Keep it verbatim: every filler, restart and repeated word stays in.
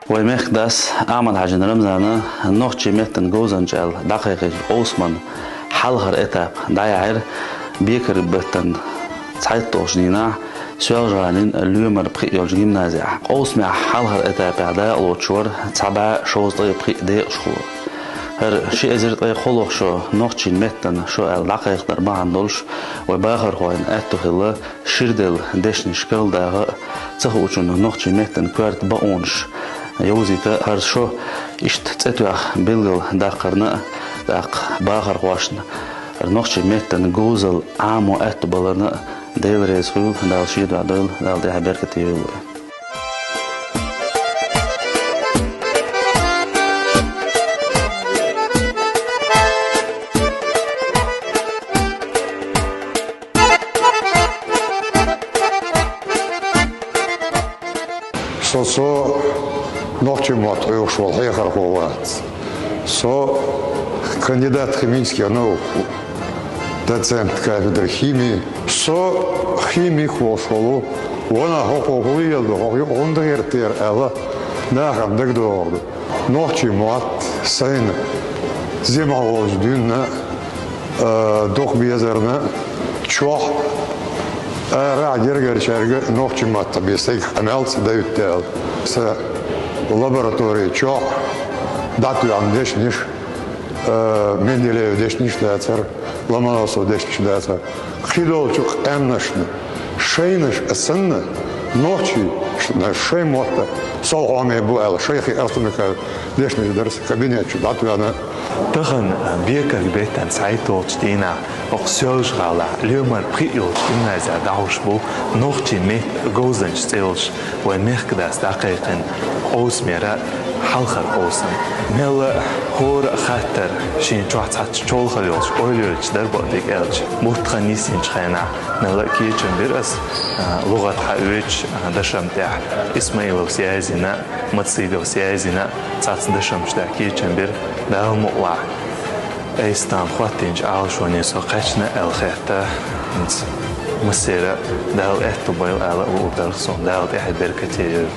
Вай мехкдас Ахьмад-Хьаьжин Рамзана нохчийн меттан говзанча аьлла дӀакхайкхийча къовсаман хьалхара этап дӀаяьхьира Бекарг беттан цхьайтталгӀачу дийнахь Соьлжа-ГӀалин лоьмар пхиъ йолчу гимназехь. Къовсамехь хьалхара этапехь дакъалоцуш вара цхьа бӀе шовзткъе пхиъ декъашхо. ХӀара ши эзар ткъе кхоалгӀа шо нохчийн меттан шо аьлла дӀакхайкхинарг бахьана долуш вай бахархойн аьтто хилла ширделла дешнаш карладаха а, ца хуучунна нохчийн меттан коьрта бакъонаш йовзийта а. ХӀара шо иштта цӀе тоьхна билгалдаккхарна а, тӀаккха бахархошна хӀара нохчийн меттан говзалла Ӏамо аьтто баларна а Дела реза хуьлда, Дала шен дуьхьа дойла, Дала тӀаьхье беркате йойла вай. Со, со нохчийн мотт Ӏоьхуш волу хьехархо вац. Со кандидат химических наук, доцент кафедры химии. Со химик волуш волу, ванах хӀокхо хӀун леладо, хӀокху юкъа хӀунда гӀертера аьлла, нахана дагадогӀур ду. Нохчийн мотт сайна зимахь волчу дуьйна а, дукха безарна чохь, арахь гергарчаьрга нохчийн маттахь бен сайга къамел ца дайта аьлла. Сан лаборатори чохь дӀатоьхна дешнаш, а, Менделеев дешнаш дацара, Ломоносов дешнаш дацара. Кхидолчу къаьмнашна шайнаш а санна, нохчийн шайн мотт а совхьоме бу аьлла, шайх и автомеханик дешнаш дара сан кабинет чу дӀатоьхна. Тахана Бекарг беттан цхьайтталгӀачу дийнахь хӀокху Соьлжа-ГӀалахь лоьмар пхиъ йолчу гимназехь дӀахьош бу нохчийн меттан говзанча цӀе йолуш вайн мехкдас дӀакхайкхина къовсамера хьалхара къовсам. Мелла а хӀора а хаттар шен чохь цхьацца чолхар йолуш ойла йойтуш дара, бакъдерг аьлча. Бутт хан йисинчу хенахь мелла а кечам бира ас, а, лугӀат хьаоьцуш, а, дашам тӀехь Исмаиловс язйина, Мацидовс язйина, цхьацца дашамаш тӀехь кечам бира, Дала мукъалахь. Айса тахана хӀоттийначу Ӏалашоне со кхаьчна аьлла хетта, хӀинца массеран а Дала аьтто бойла ала а луург дара суна, Дала тӀаьхье беркате йойла.